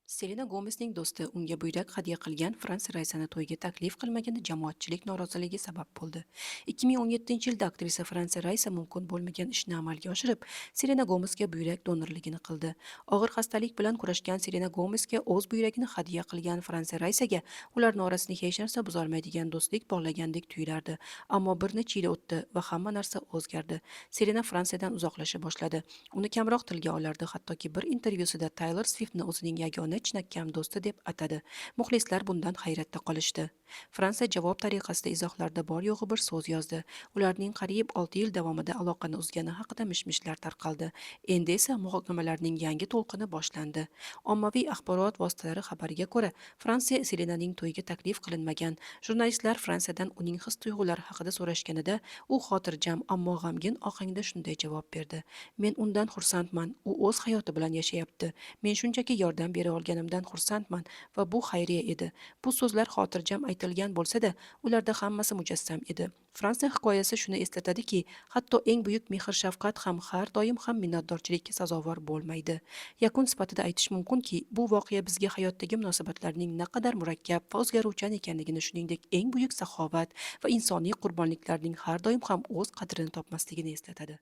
Selena Gomesning do'sti unga buyrak hadya qilgan Fransi Raysani to'yga taklif qilmagani jamoatchilik noroziligiga sabab bo'ldi. 2017-yilda aktrisa Fransi Raysa mumkin bo'lmagan ishni amalga oshirib, Selena Gomesga buyrak donorligini qildi. Og'ir xastalik bilan kurashgan Selena Gomesga o'z buyragini hadya qilgan Fransi Raysaga ularning orasini hech narsa buzolmaydigan do'stlik bog'lagandek tuyulardi. Ammo bir necha yil o'tdi va hamma narsa o'zgardi. Selena Fransiyadan uzoqlasha boshladi. Uni kamroq tilga olardi, hattoki bir intervyusida Taylor Swiftni o'zining yagona chinakam do'sti deb atadi. Muxlislar bundan hayratda qolishdi. Fransiya javob tariqasida izohlarda bor-yo'g'i bir so'z yozdi. Ularning qariyb 6 yil davomida aloqani uzgani haqida mish-mishlar tarqaldi. Endi esa muhokamalarning yangi to'lqini boshlandi. Ommaviy axborot vositalari xabariga ko'ra, Fransiya Selenaning to'yiga taklif qilinmagan. Jurnalistlar Fransiyadan uning his-tuyg'ulari haqida so'rashganida, u xotirjam, ammo g'amgin ohangda shunday javob berdi: "Men undan xursandman. U o'z hayoti bilan yashayapti. Men shunchaki yordam bera olganimdan xursandman va bu xayriya edi." Bu so'zlar xotirjam aytilgan bo'lsa-da, ularda hammasi mujassam edi. Fransiya hikoyasi shuni eslatadiki, hatto eng buyuk mehr-shafqat ham har doim ham minnatdorchilikka sazovor bo'lmaydi. Yakun sifatida aytish mumkinki, bu voqea bizga hayotdagi munosabatlarning naqadar murakkab va o'zgaruvchan ekanligini, shuningdek, eng buyuk saxovat va insoniy qurbonliklarning har doim ham o'z qadrini topmasligini eslatadi.